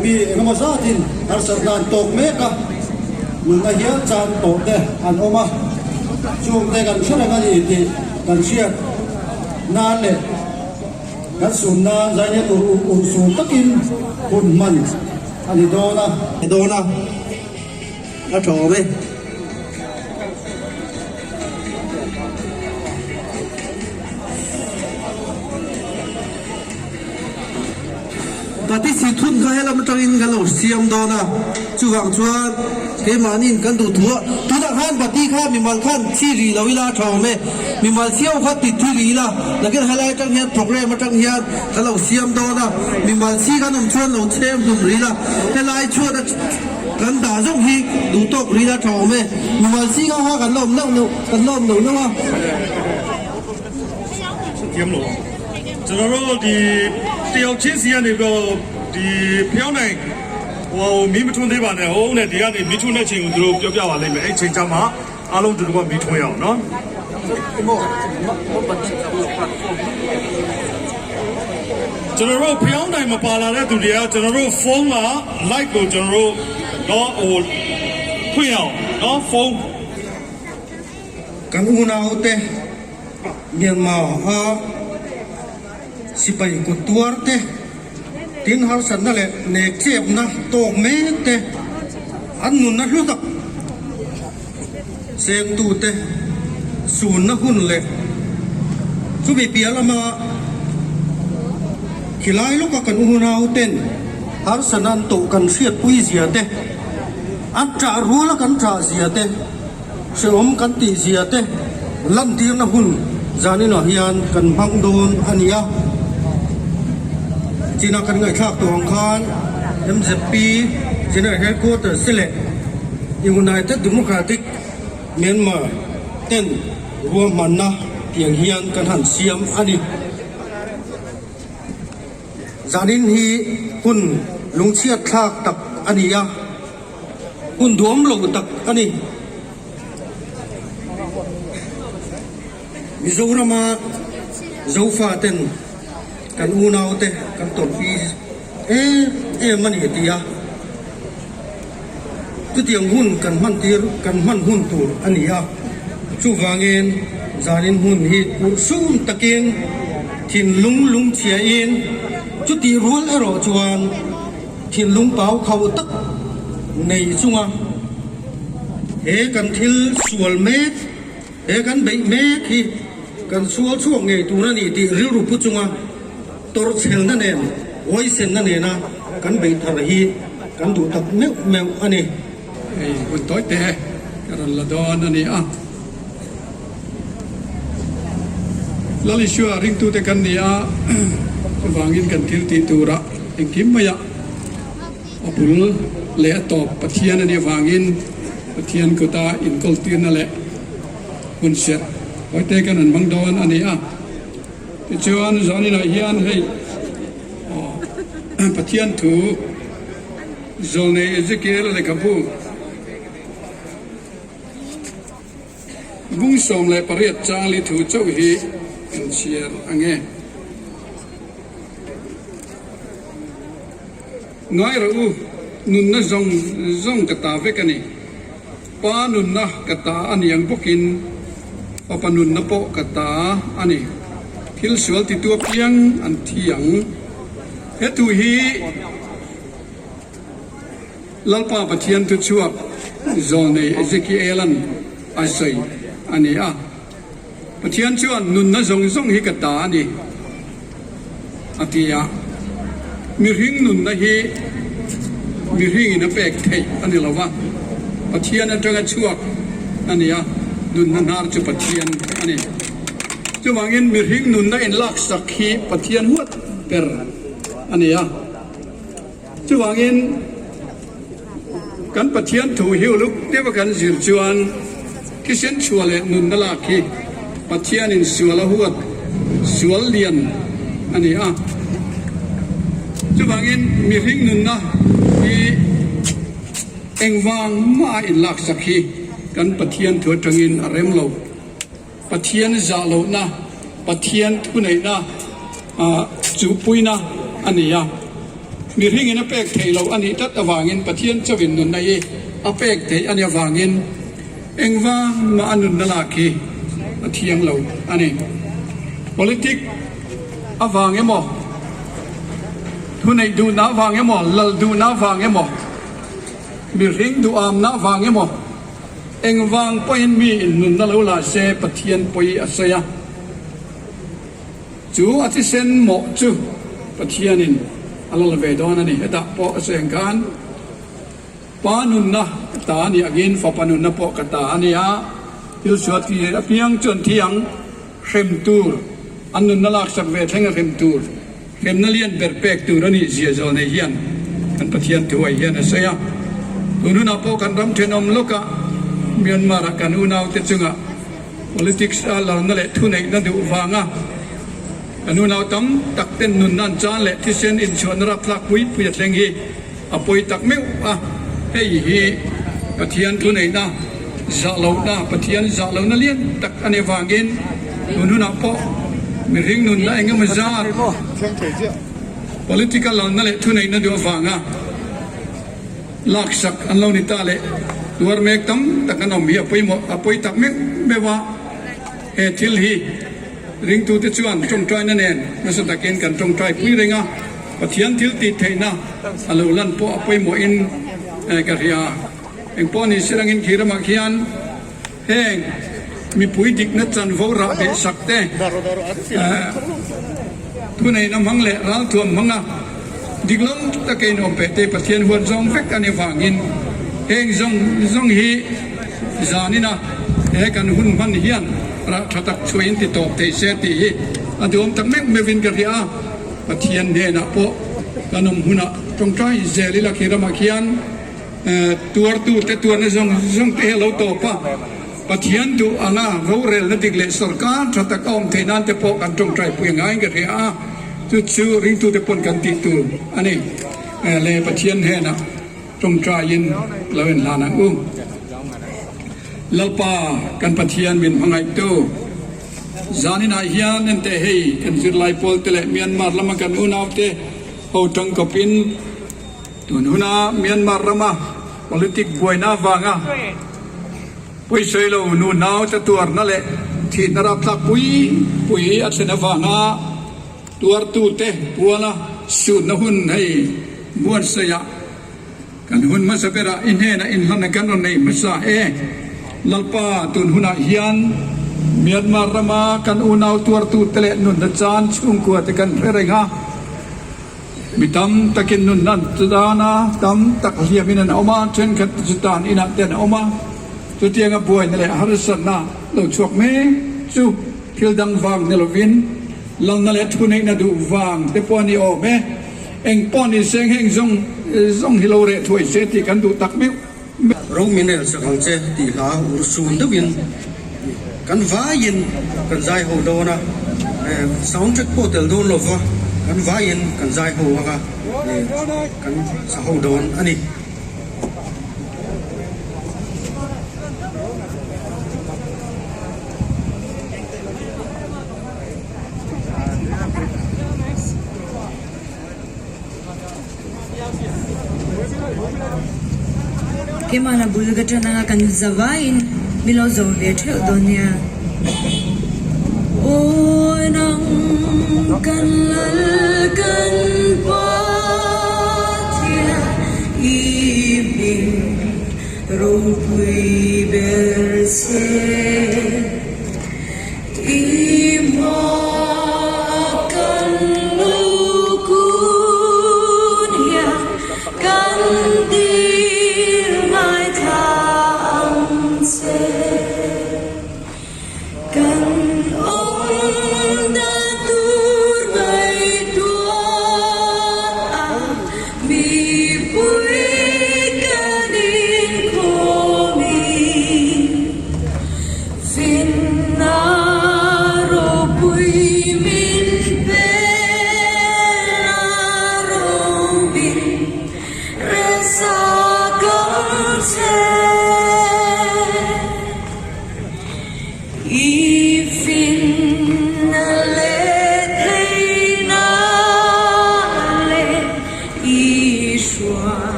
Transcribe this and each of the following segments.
Mi engemaw zatin harsatna an tawk mek a, nunna hial chan tawh te an awm a, chungte kan hre reng a ni tih kan hriat nan leh kan sum nan zaina tur urhsun takin hun hman a ni dawn a. Dawn a, a tha awm e. Pati si thun kha helam atangin kan lo siam dawn a, chuvang chuan keimahniin kan duh thu a, tunah khan pati kha mimal khan thi rih lo ila a tha awm e, mimal siau kha ti thi rih ila, nakin helai atang hian program atang hian kan lo siam dawn a, mimal si kan awm chuan lo chhem hlum rih ila, helai chhuat a kan dah zawk hi duh tawk rih ila a tha awm e, mimal si kha kha kan la awm neuh neuh kan la awm neuh neuh a. ကျွန်တော်တို့ဒီတယောက်ချင်းစီကနေပြီးတော့ဒီဖျောင်းနိုင်ဟိုမီးမထွန်းသေးပါနဲ့ဟုတ်နဲ့ဒီကနေမီးထွန်းတဲ့ချိန်ကိုသူတို့ပြောပြပါလိမ့်မယ်အဲ့ချိန်ကျမှအားလုံးတူတူကမီးထွန်းရအောင်နော်ကျွန်တော်တို့ဖျောင်းနိုင်မပါလာတဲ့သူတွေကကျွန်တော်တို့ဖုန်းက light ကိုကျွန်တော်တို့တော့ဟိုဖွင့်အောင်နော်ဖုန်း Kan unaute Myanmar a sipai kut tuar te, tin harsatna leh nek chepna tawk mek te, an nunna hlu tak sengtute sunna hun leh chumi piah lama khilai lawka kan unauten harsatna an tawh kan hriatpui zia te, an ṭah ruala kan ṭah zia te. Hrehawm kan tih zia te lantirna hun zaninah hian kan hmang dawn a ni a. China kan ngaihthlak tawh ang khan MZP General Headquarters te leh United Democratic Myanmar ten ruahmanna tiang hian kan han siam a ni. Zanin hi hun lungchhiat thlak tak a ni a. Hun duam lo tak a ni. Mizorama Zofa ten kan unaute kan tawrhpi em em a ni ti a, chutiang hun kan hman tir kan hman hun tur a ni a. Chuvangin zanin hun hi urhsun takin thinlung lungchhiain chutih rual erawh chuan, Thinlung pau khauh tak nei chunga he kan thil sual mek, he kan beih mek hi kan sual chhuak ngei tur a ni tih rilru pu chunga tawrhchhelna nen, huaisenna nena kan beih thar hi kan duh tak meuh meuh a ni. Hei hun tawi te ka rawn la dawn a ni a. Lal Isua ringtute kan ni a, chuvangin kan thil tih turah engkim maiah a bul leh a tawp Pathian a nih avangin Pathian kuta inkawltirna leh hun serh hawite kan rawn hmang dawn a ni a. Tichuan zaninah hian hei Pathian thu Zawlnei Ezekiel lehkhabu Bung 18 changli thu chauh hi kan chhiar ang e. Ngai rawh u, nunna zawng zawng ka ta vek a ni. Pa nunna ka ta a ni ang bawkin fapa nunna pawh ka ta a ni. Thil sual titu apiang an thi ang. He thu hi Lalpa Pathian thuchhuak zawlnei Ezekiela'n a sawi a ni a. Pathian chuan nunna zawng zawng hi ka ta a ni, a ti a. Mihring nunna hi mihringin a pek theih a ni lo va, Pathian atanga chhuak a ni a, nunna hnar chu Pathian a ni. Chuvangin mihring nunna inlaksak hi Pathian huat ber a ni a. Chuvangin, kan Pathian thu hi uluk deuha kan zir chuan thisen chhuah leh nunna lak hi Pathianin sual a huat sual lian a ni a. Chuvangin, mihring nunna hi engvang mah inlaksak hi kan Pathian thu atangin a rem lo. Pathian zah lohna, Pathian thuneihna chuhpuina a ni a. Mihringin a pek theih loh a nih tlat avangin Pathian chauhin nunna hi a pek theih a nih avangin engvang mah a nunna lak hi a thiang lo a ni. Politic avang emaw, thuneih duhna avang emaw, lal duhna avang emaw, mihring duhamna avang emaw, engvang pawhin mi in nunna lo la se Pathian pawi a sawi a. Chu a thisen mawh chu Pathianin a la la ve dawn a ni. Hetah pawh a sawi ang khan, Pa nunna ka ta a nih angin Fapa nunna pawh ka ta a ni a, thil sual ti apiang chuan thi ang hrem tur, an nunna laksak ve thleng a hrem tur, hremna lian ber pek tur a nih zia zawl nei hian kan Pathian thuai hian a sawi a. Tun hunah pawh kan ram thenawm lawkah Myanmar-ah kan unaute chungah Politics a lalna leh thuneihna duh vanga kan unau tam tak ten nunna an chan leh thisen inchhuahna rapthlak pui pui a thleng hi a pawi tak meuh a, hei hi Pathian thuneihna zah lohna, Pathian zah lohna lian tak a nih avangin tun hunah pawh mihring nunna eng emaw zat political lalna leh thuneihna duh avanga Laksak an lo ni ta leh tuar mek tam tak an awm hi a pawimawh a pawi tak meuh meuh a, he thil hi ringtute chuan tawngtaina nen nasa takin kan tawngtai pui reng a, Pathian thil tih theihna a lo lan pawh a pawimawhin ka hria. Engpawh ni se rangin khi ramah khian heng mipui dikna chanvo rah beh sak te, Thuneihna hmang leh ralthuam hmanga dik lo taka in awm peh te Pathian huat zawng vek a nih vangin heng zawng zawng hi zanina he kan hun hman hian rah tha tak chhuah in ti tawp thei se tih hi a duhawm tak meuh meuhin ka hria a. Pathian hnenah pawh kan awm hunah tawngtai zel ila khi ramah khian Tuartute tuarna zawng zawng te hi a lo tawp a, Pathian duh anga rorelna dik leh sawrkar tha tak a awm theih nan te pawh kan tawngtaipui a ngaiin ka hria a, chu chu ringtute pawn kan tih tur a ni. Le Pathian hnenah tawngtaiin lo inhlan ang u. Lalpa kan Pathian min hmangaihtu zaninah hian enteh hei kan zirlai pawl te leh Myanmar lama kan unaute ho tangkawpin, Tun huna Myanmar rama politic buaina avanga pawisawi lo nu naute tuarna leh thihna rapthlak pui pui a thlen avanga tuartute puala sutna hun hei buatsaihah kan hun hmasa berah i hnenah inhlanna kan rawn nei hmasa e. Lalpa tun hunah hian Myanmar rama kan unau tuartute leh nunna chan chhungkuate kan hre reng a. Mi tam takin nun an tan a, tam tak hliamin an awm a, thenkhat te chu tan inah te an awm a. Chutianga buaina leh harsatna lo chhuak mek chu thil dang vang ni lovin lalna leh thuneihna duh vang te pawh a ni awm e. Eng pawh ni seng heng zawng zawng hi lo reh thuai se tih kan duh tak meuh meuh. Ro min rel sak ang che tih hla ur sun deuhin kan vaiin kan zai ho dawn a, sound track pawh tel dawn lo va, kan vaiin kan zai ho ang a, kan sa ho dawn a ni. Keimahna bul ka ṭan anga kan zavaiin min lo zawm ve ṭheuh dawn nia. Aw nang kan lal kan Pathian i hming ropui ber che. I hma kan lu kun hian kan dil ngaithla ang che. Kan awm dan tur ngaihtuahin.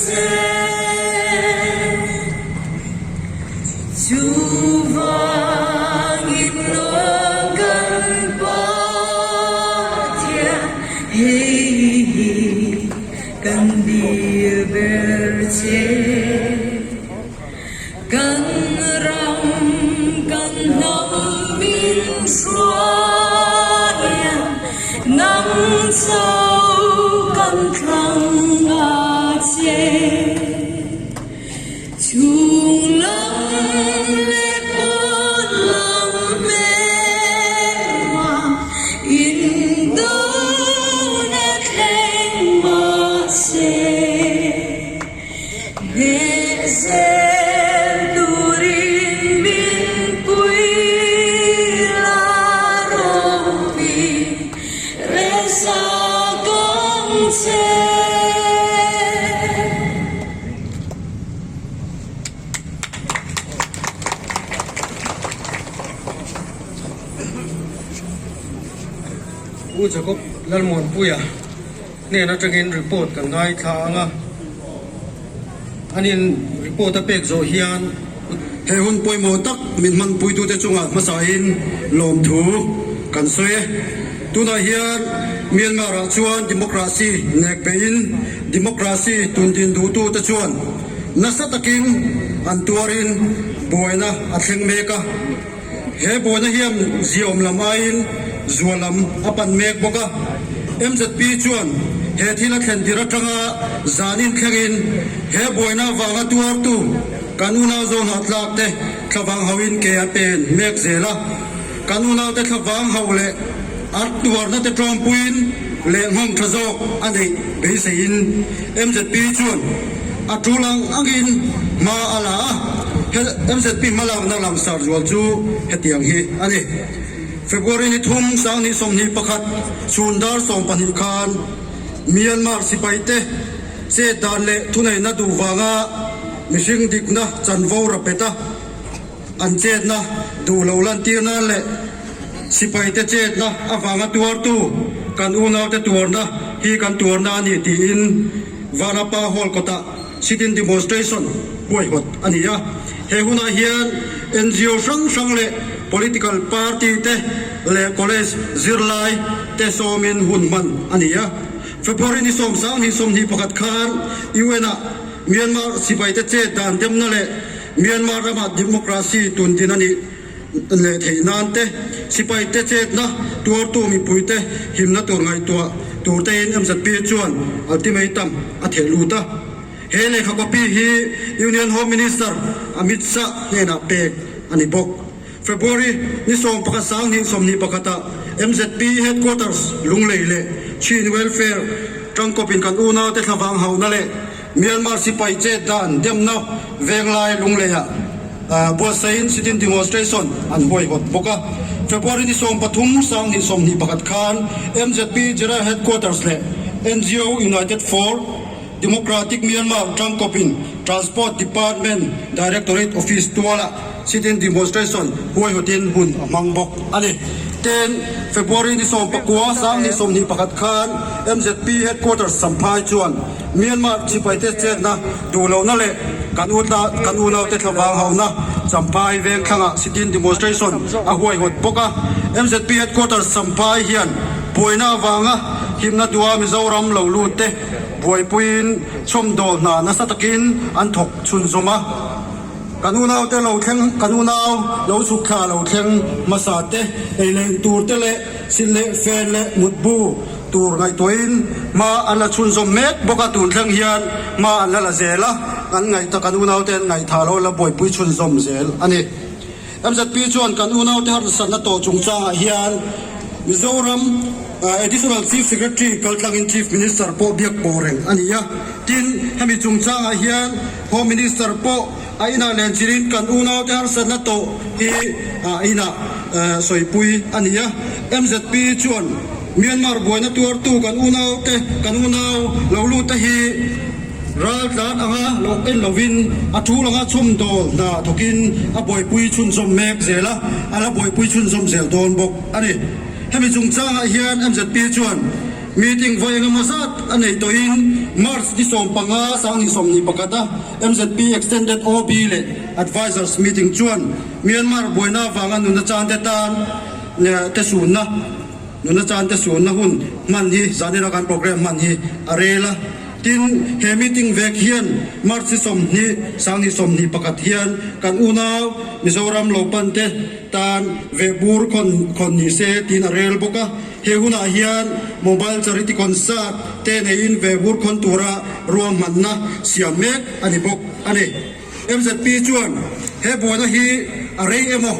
che. Chuvangin aw kan Pathian, hei hi kan dil ber che. Kan ram kan hnam min hruaia, nang cho kan thlang a che. Chung lam leh pawn lam hmelma indona thleng mahse, hneh zel turin min pui la ropui resa kang che. Pu Jacob Lalmuanpuia hnen atangin report kan ngaithla ang a, anin report a pek zawh hian. He hun pawimawh tak min hmanpuitute chungah hmasain lawmthu kan sawi e. Tunah hian Myanmar-ah chuan democracy nek beiin democracy tundin duhtute chuan nasa takin an tuarin buaina a thleng mek a. He buaina hian ziawm lam aiin zual lam a pan mek bawk a. MZP chuan he thil a thlen tir atanga zanin thlengin he buaina avanga tuartu kan unau zawhna tlak te thlavang hoin ke a pen mek zel a. Kan unaute thlavang hauh leh a tuarna te tlawmpuiin leh nghawng tha zawk a neih beiseiin MZP chuan a tul ang angin hma a la a, he MZP hmalakna langsar zual chu hetiang hi a ni. February ni thum sanghnih 21 chhun dar 12 khan Myanmar sipaite chet dan leh thuneihna duh vanga mihring dikna chanvo rapet a, An chetna duh lo lantir nan leh sipaite chetna avanga tuartu kan unaute tuarna hi kan tuarna a ni tiin Vanapa Hall kawtah sit-in demonstration huaihawt a ni a. He hunah hian ngo hrang hrang leh political party te leh college zirlai te sawmin hun hman a ni a. February ni 10 21 khan UN-ah Myanmar sipaite chet dan demna leh Myanmar ramah democracy tundin a nih leh theih nan te, sipaite chetna tuartu mipuite himna tur ngaihtuah tur tein MZP chuan ultimatum a theh lut a. He lehkha copy hi Union Home Minister Amit Shah hnenah pek a ni bawk. February ni 11 sang 21 ah MZP Headquarters Lunglei leh Chin Welfare tangkawpin kan unaute thlavang hauhna leh Myanmar sipai chet dan demna Venglai Lungleiah buatsaihin sit-in demonstration an huaihawt bawk a. February ni 13 sang 21 khan MZP General Headquarters leh ngo United for Democratic Myanmar tangkawpin Transport Department Directorate Office tualah sit-in demonstration huaihawtin hun a hmang bawk a ni. Ten February ni 19 sang 21 khan MZP Headquarters Champhai chuan Myanmar sipaite chetna duh lohna leh kan kan unaute thlavang hauhna Champhai veng thlangah sit-in demonstration a huaihawt bawk a. MZP Headquarters Champhai hian buaina avanga himna duha Mizoram lo lut te buaipuiin chhawmdawl hna nasa takin an thawk chhunzawm a. Kan unaute lo thleng, kan unau lo chhuk thla lo thleng hmasa te, ei leh tur te leh silh leh fen leh mutbu tur ngaihtuahin hma an la chhunzawm mek bawk a, tun thleng hian hma an la la zel a, kan ngaihta kan unaute an ngaihthah lo la buaipui chhunzawm zel a ni. MZP chuan kan unaute harsatna tawh chungchangah hian Mizoram Additional Chief Secretary kaltlangin Chief Minister pawh biak pawh reng a ni a, tin hemi chungchangah hian Home Minister pawh a inah lenchilhin kan unaute harsatna tawh hi a inah sawipui a ni a. MZP chuan Myanmar buaina tuartu kan unaute kan unau lo lut te hi Raltlan anga lo en lovin a tul anga chhawmdawl hna thawkin a buaipui chhunzawm mek zel a, a la buaipui chhunzawm zel dawn bawk a ni. Hemi chungchangah hian MZP chuan. Meeting vawi engemaw zat a nei tawhin March ni 15 2021 a MZP Extended OB leh Advisors Meeting chuan Myanmar buaina avanga nuna chante tan te sunna nuna chante sunna hun hman hi zanira kan programme hman hi a rel a. Tin, he meeting vek hian March 20, 2021 hian kan unau Mizoram lo pante tan vehbur khawn khawn ni se tiin a rel bawk a. He hunah hian Mobile Charity Concert te neiin vehbur khawn tura ruahmanna siam mek a ni bawk a ni. MZP chuan he buaina hi a rei emaw,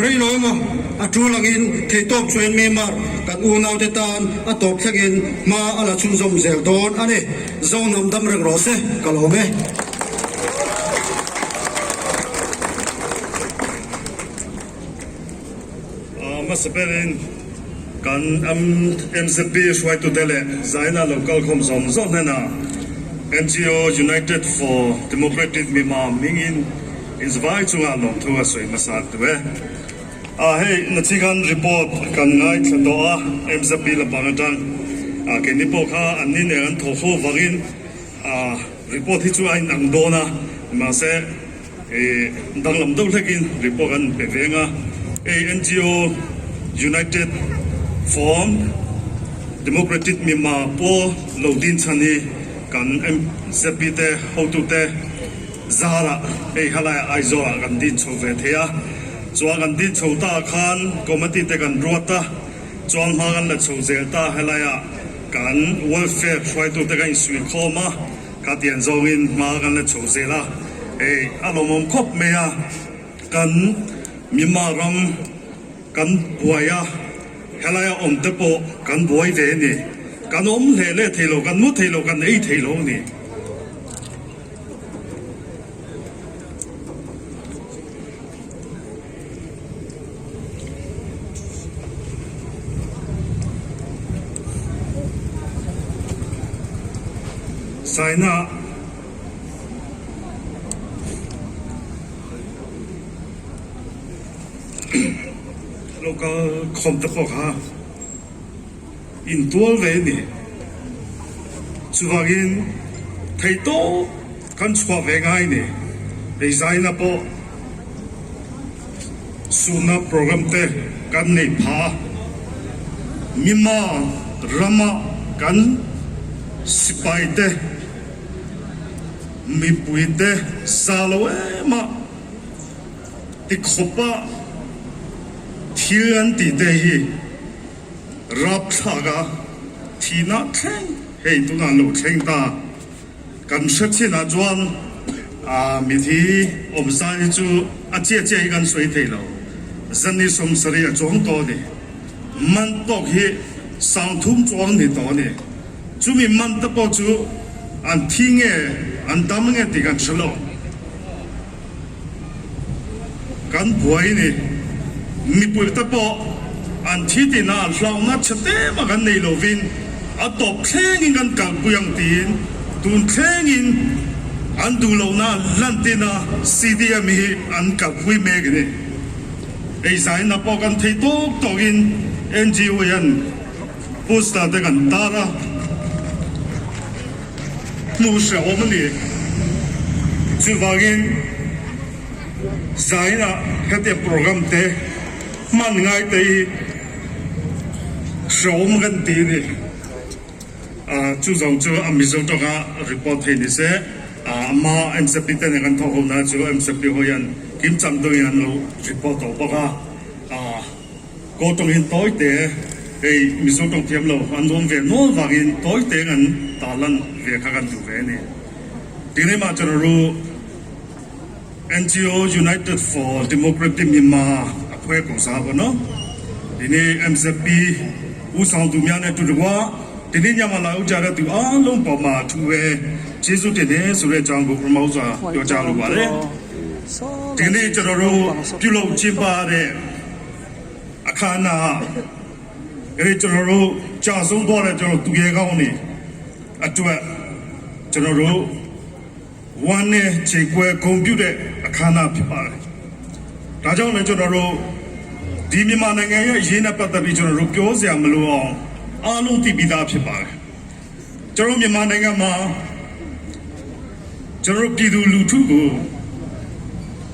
rei lo emaw a tul angin theihtawp chuan Myanmar kan unaute tan a tawp thlengin hma a la chhunzawm zel dawn a ni. Zohnam dam reng rawh se, ka lawm e. Hmasa berin kan MZP hruaitute leh Zaina local khawm zawng zawng hnenah NGO United for Democratic Myanmar hmingin inzavai chungah lawmthu a sawi hmasa an tu e. Hei nachi khan report kan ngaithla tawh a, MZP lampang atang keini pawh kha anni nen an thawk ho vangin report hi chu a inang dawn a, mahse, Danglam deuh hlekin report an pe veng a, hei NGO United for Democratic Myanmar pawh lo din chhan hi kan MZP te hotute zarah hei helaiah Aizawlah kan din chho ve thei a, chuan kan din chho ta khan committee te kan ruat a, chuan hma kan la chho zel ta helaiah kan welfare hruaitute kan insuihkhawm a. Ka tian zawngin hma kan la chho zel a, hei a lawmawm khawp mai a, kan Myanmar ram kan buai a, helaia awm te pawh kan buai ve a ni, kan awm hle leh thei lo, kan mu thei lo, kan ei thei lo a ni. China local khawm te pawh kha intual ve a ni. Chuvangin theihtawp kan chhuah ve ngai a ni. Hei zaina pawh Sunna program te kan nei pha a, Myanmar rama kan sipai te mipui te za lo em a tikhawpa thil an tih te hi rapthlak a thihna thleng hei tunah lo thleng ta. Kan hre chinah chuan mithi awmzai hi chu a chiah chiah hi kan sawi thei lo. Zani 70 a chuang tawh a ni. Man tawk hi 3000 chuang ni tawh a ni. Chumi man te pawh chu an thi nge an dam nge tih kan hre lo. Kan buai ni. Mipui te pawh an thi tina an hlauhna chhe te mah kan nei lovin a tawp thlengin kan kalpui ang tiin tun thlengin an duh lohna lan tina CDM hi an kalpui mek a ni. Eizaina pawh kan thei tawk tawkin NGO hian poster te kan tar a. Hmuh hrehawm a ni. Chuvangin zainah hetiang program te hman ngai te hi hrehawm kan ti a ni. Chu zawng chu a Mizo tawka report thei ni se, ama MZP te nen kan thawk ho na chu MZP ho hian kimchang deuhin an lo report tawh bawk a. Kaw tawng hian tawi te, hei Mizo tawng thiam lo an awm ve nual vangin tawi te an tarlan ve kha kan duh ve a ni. Tinei mah chuan ru NGO United for Democratic Myanmar a phuai ko sa ko no. Tini MZP U Sang Tu Mya ne tu rwa tini nyama la u cha ra tu a long pa ma thu ve Jesu te ne su re chang ko promote sa pyo cha lu ba le. ဒီနေ့ကျွန်တော်တို့ပြုလုပ်ကျင်းပတဲ့အခမ်းအနားအဲဒီကျွန်တော်တို့ကြာဆုံးသွားတဲ့ကျွန်တော်သူရဲကောင်းတွေအတွက်ကျွန်တော်တို့ဝမ်းနဲ့ခြေကွဲဂုဏ်ပြုတဲ့အခမ်းအနားဖြစ်ပါတယ်။ဒါကြောင့်လည်းကျွန်တော်တို့ဒီမြန်မာနိုင်ငံရဲ့အရေးနဲ့ပတ်သက်ပြီးကျွန်တော်တို့ပြောစရာမလိုအောင် အားလုံးသိပြီးသားဖြစ်ပါတယ်ကျွန်တော်မြန်မာနိုင်ငံမှာကျွန်တော်ပြည်သူလူထုကို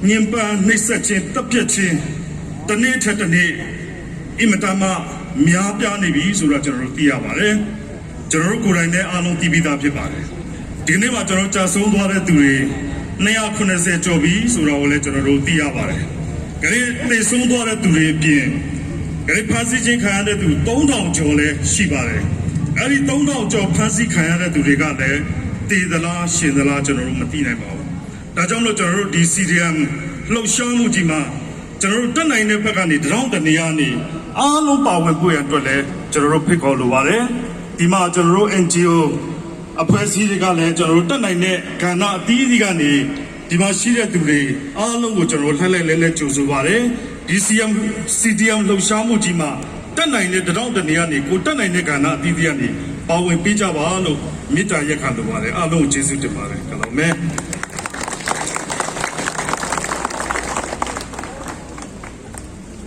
ညင်ပန်းနှိပ်စက်ခြင်းတပ်ပြတ်ခြင်းတနေ့ထက်တနေ့အင်မတန်မှများပြားနေပြီဆိုတော့ကျွန်တော်တို့သိရပါတယ်ကျွန်တော်တို့ကိုယ်တိုင်လည်းအားလုံးသိပြီးသားဖြစ်ပါတယ်ဒီနေ့မှာကျွန်တော်ကြာဆုံးသွားတဲ့သူတွေ290ကျော်ပြီဆိုတော့လည်းကျွန်တော်တို့သိရပါတယ်။ခရစ်သေဆုံးသွားတဲ့သူတွေအပြင် ဂရိဖန်ဆီးခြင်းခံရတဲ့သူ3000ကျော်လည်းရှိပါတယ်။အဲဒီ3000ကျော်ဖန်ဆီးခံရတဲ့သူတွေကလည်းတည်သလားရှင်သလားကျွန်တော်တို့မသိနိုင်ပါဘူး။ဒါကြောင့်လို့ကျွန်တော်တို့ဒီ CDM လှုပ်ရှားမှုကြီးမှာကျွန်တော်တို့တက်နိုင်တဲ့ဘက်ကနေတရောင်းတနေရာနေအားလုံးပါဝင်ဖို့ရန်အတွက်လည်းကျွန်တော်တို့ဖိတ်ခေါ်လိုပါတယ်။ဒီမှာကျွန်တော်တို့ NGO အဖွဲ့အစည်းတွေကလည်းကျွန်တော်တို့တက်နိုင်တဲ့ကဏ္ဍအသီးသီးကနေဒီမှာရှိတဲ့သူတွေအားလုံးကိုကျွန်တော်တို့လှည့်လှည့်လဲလဲကြိုဆိုပါတယ် DCM CDM လှုပ်ရှားမှုကြီးမှာတက်နိုင်တဲ့တရောင်းတနေရာနေကိုတက်နိုင်တဲ့ကဏ္ဍအသီးသီးကနေပါဝင်ပေးကြပါလို့မေတ္တာရက်ခံလိုပါတယ်အားလုံးကိုကျေးဇူးတင်ပါတယ်ကလောမဲ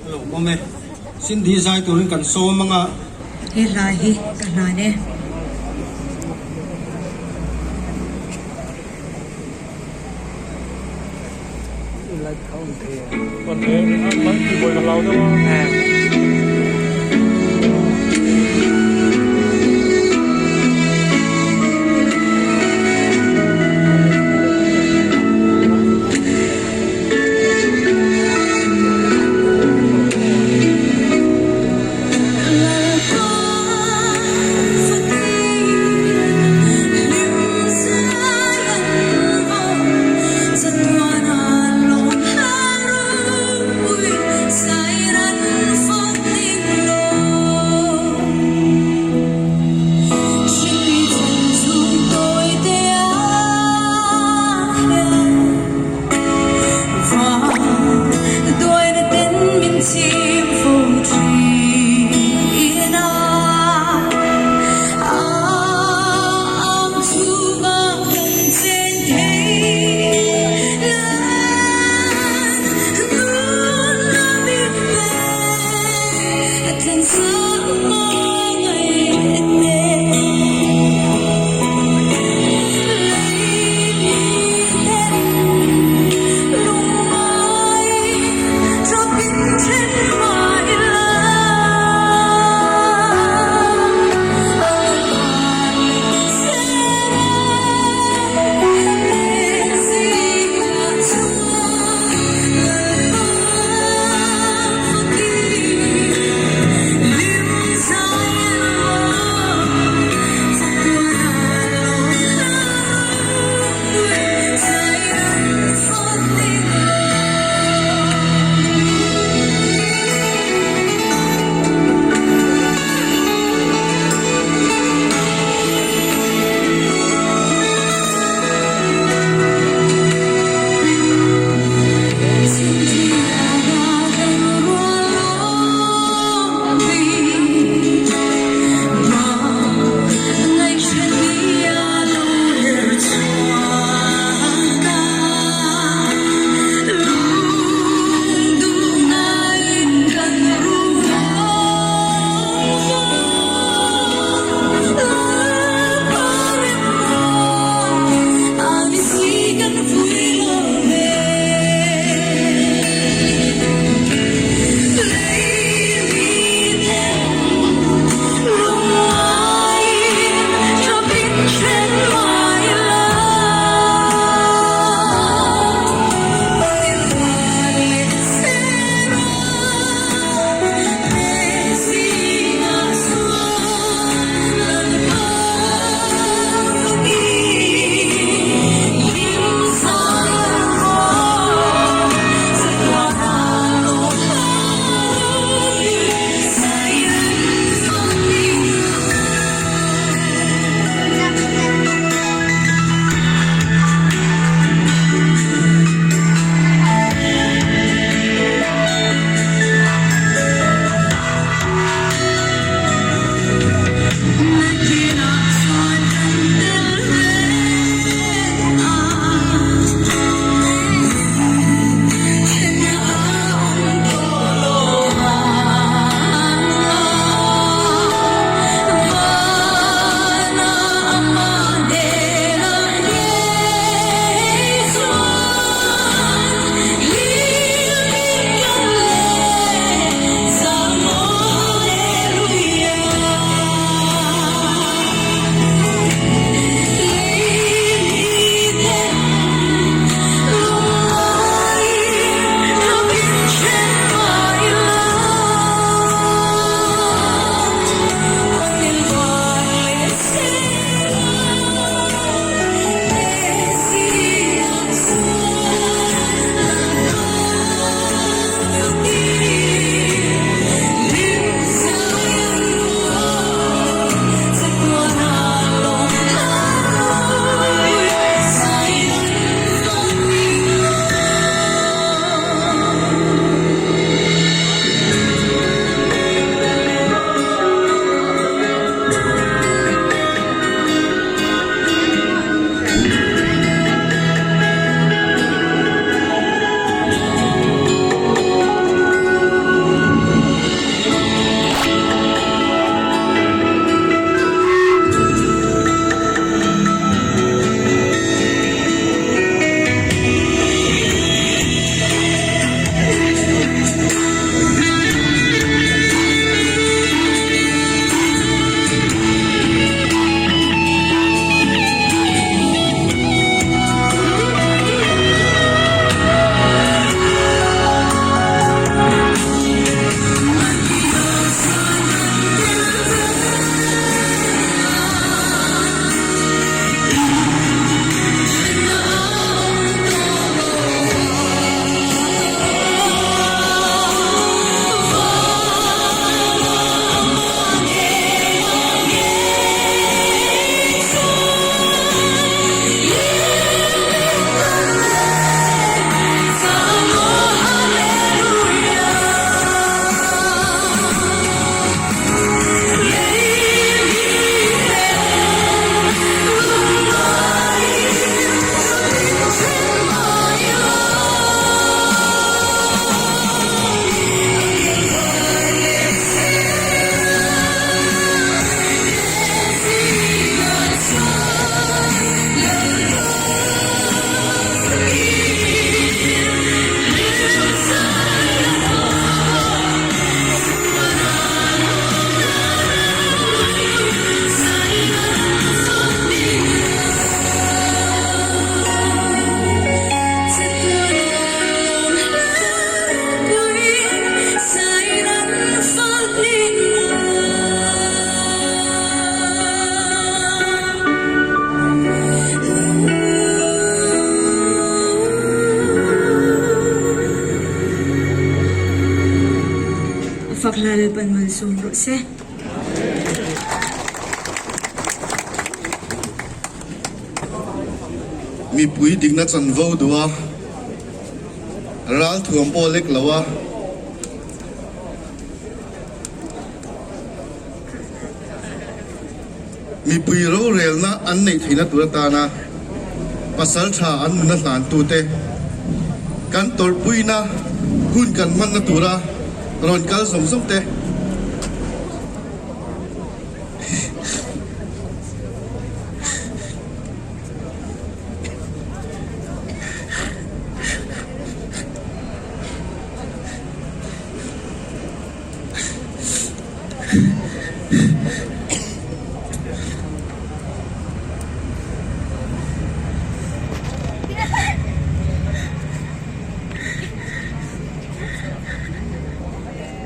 Hello mome Sindhi zai turin kan sawm anga He hla hi ka hlan e. Fak hla Lalpan malsawm rawh se. Mipui dikna chanvo duh a, ralthuam pawh lek lo a. Mipui rorelna an neih theihna tur atana pasal tha an nuna hlantute kan tawrhpuina hun kan hmanna tura rawn kal zawng zawng te.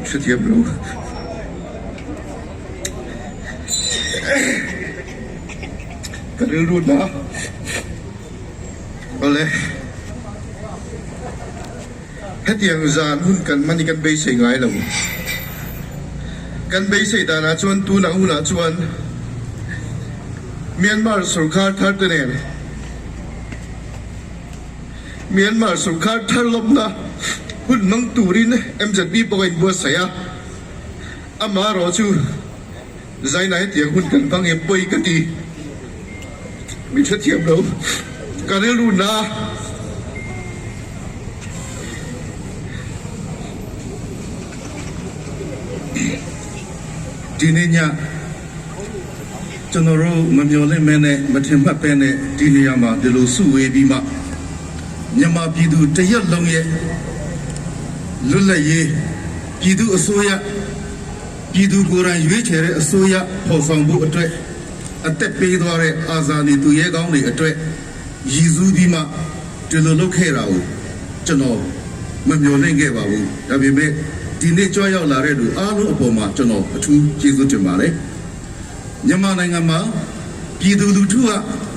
Hrethiam lo. Ka rilru na. Awle. Hetiang zan hun kan hman hi kan beisei ngai lo. Kan beisei danah chuan tunah hunah chuan Myanmar sorkar thar te nen Myanmar sorkar thar lawmna hun hmang turin MZP pawh a inbuatsaih a, amaherawh chu Zaina hetiang hun kan hmang em pawi ka ti. Min hrethiam lo. Ka rilru na. ဒီနေ့ညကျွန်တော်တို့မမျော်လင့်မဲနဲ့မထင်မှတ်ပဲနဲ့ဒီနေရာမှာဒီလိုစုဝေးပြီးမှမြန်မာပြည်သူတရက်လုံးရဲ့လွတ်လပ်ရေးပြည်သူအစိုးရ ပြည်သူကိုယ်တိုင်ရွေးချယ်တဲ့အစိုးရဖော်ဆောင်ဖို့အတွက်အသက်ပေးသွားတဲ့အာဇာနည်သူရဲကောင်းတွေအတွက်ရည်စူးပြီးမှဒီလိုလုပ်ခဲ့တာကိုကျွန်တော်မမျှော်လင့်ခဲ့ပါဘူးဒါပေမဲ့ဒီနေ့ကြွရောက်လာတဲ့လူအားလုံးအပေါ်မှာကျွန်တော်အထူးကျေးဇူးတင်ပါတယ်မြန်မာနိုင်ငံမှာပြည်သူလူထုက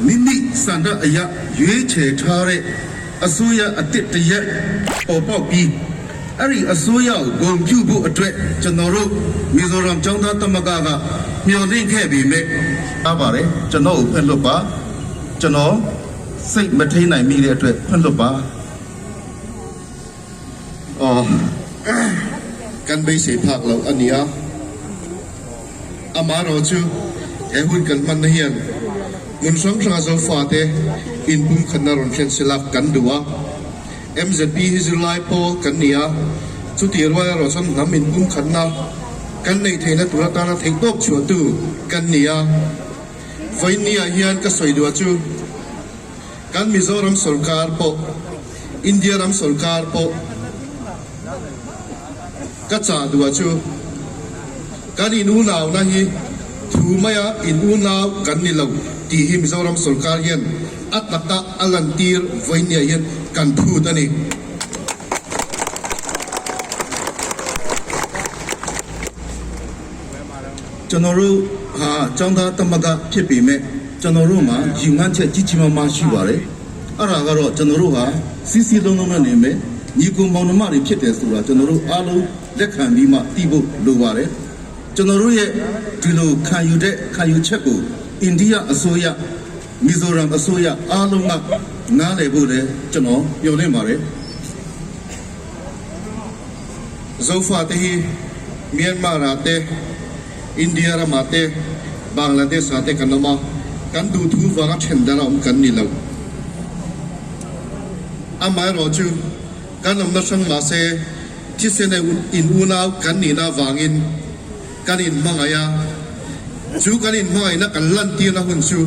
မိမိစန္ဒအရရွေးချယ်ထားတဲ့အစိုးရအတစ်တရက်ပေါ်ပေါက်ပြီး အဲ့ဒီအစိုးရကိုဂုဏ်ပြုဖို့အတွက်ကျွန်တော်တို့မီဇိုရမ်ကျောင်းသားသမဂ္ဂကမျှော်လင့်ခဲ့ပေမဲ့အားပါတယ်ကျွန်တော်ကိုဖွင့်လွတ်ပါကျွန်တော်စိတ်မထိန်နိုင်မိတဲ့အတွက်ဖွင့်လွတ်ပါ အော်kan beisei phak loh a ni a amaherawh chu he hun kan hmanna hian hmun hrang hranga Zofate inpumkhatna rawn thlen sela kan duh a. MZP hi zirlai pawl kan ni a, chutih rual erawh chuan hnam inpumkhatna kan neih theihna tur atana theihtawp chhuahtu kan ni a. Vawiinniah hian ka sawi duah chu kan Mizoram sawrkar pawh, India ram sawrkar pawh ka chah duah chu kan inunauna hi thu maia inunau kan ni lo tih hi Mizoram sawrkar hian A taka a lantir vawinia hian kan phut a ni. ကျွန်တော်တို့ဟာចောင်းသားတမကဖြစ်ပေမဲ့ကျွန်တော်တို့မှာရည်မှန်းချက်ကြီးကြီးမားမားရှိပါတယ်အဲ့ဒါကတော့ကျွန်တော်တို့ဟာစီစီလုံးလုံးနဲ့နေမယ်ညီကိုမောင်နှမတွေဖြစ်တယ်ဆိုတာကျွန်တော်တို့အားလုံးလက်ခံပြီးမှသိဖို့လိုပါတယ်ကျွန်တော်တို့ရဲ့ဒီလိုခံယူတဲ့ခံယူချက်ကိုအိန္ဒိယအစိုးရ မီဇိုရမ်အစိုးရအားလုံးကနားလည်ဖို့လည်းကျွန်တော်မျှော်လင့်ပါတယ် Zofa te hi Myanmar ah te, India ramah te, Bangladesh ah te kan awm a, kan duhthu vanga then dar a awm kan ni lo. Amaherawh chu kan awmna hrang mahse thisen in unau kan nihna avangin kan inhmangaih a, chu kan inhmangaihna kan lantirna hun chu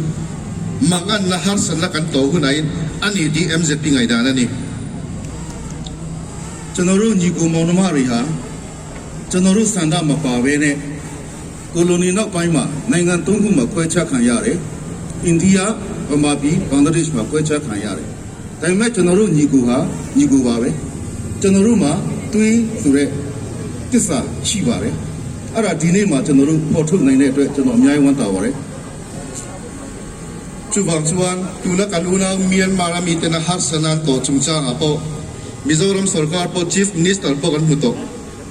manganna harsatna kan tawh hunain a ni tih MZP ngaihdan a ni. ကျွန်တော်တို့ညီကိုမောင်နှမတွေဟာကျွန်တော်တို့စန္ဒမပါဘဲနဲ့ကိုလိုနီနောက်ပိုင်းမှာနိုင်ငံ၃ခုမှာခွဲခြားခံရတယ်။အိန္ဒိယဗမာပြည်ဘင်္ဂလားဒေ့ရှ်မှာခွဲခြားခံရတယ်။ဒါပေမဲ့ကျွန်တော်တို့ညီကိုဟာညီကိုပါပဲ။ကျွန်တော်တို့မှာတွေးဆိုတဲ့တစ္ဆာရှိပါတယ်။အဲ့ဒါဒီနေ့မှာကျွန်တော်တို့ပေါ်ထုတ်နိုင်တဲ့အတွက်ကျွန်တော်အများကြီးဝမ်းသာပါတယ်။ Chuvang chuan tuna kan unau Myanmar a miten a harsatna an tawh chungchangah pawh Mizoram sorkar pawh Chief Minister pawh kan hmu tawh.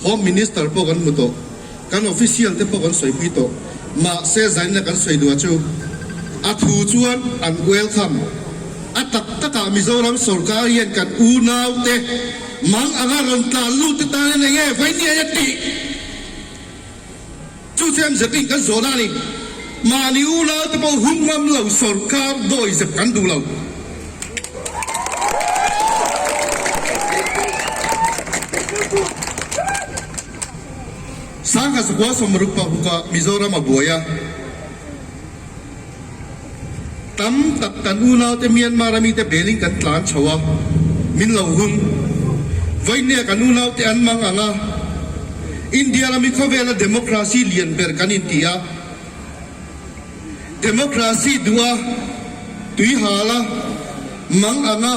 Home Minister pawh kan hmu tawh, kan official te pawh kan sawipui tawh. Mahse zainna kan sawi duah chu a thu chuan an welcome. A tak takah Mizoram sorkar hian kan unaute mang anga rawn tlan lut te tan hian enge vawinia a tih? Chu chu MZP in kan zawhna a ni. Mahni unaute pawh hum ngam lo sorkar dawizep kan duh lo. Sangha Zakua Sawmruk Pahuka Mizoram a buai a, tam tak kan unaute Myanmar a mite belin kan tlan chho a, min lo hum. Vawinia kan unaute an mang ang a, India rami khawvela democracy lian ber kan inti a, Democracy duh a, tui hal a, mang ang a,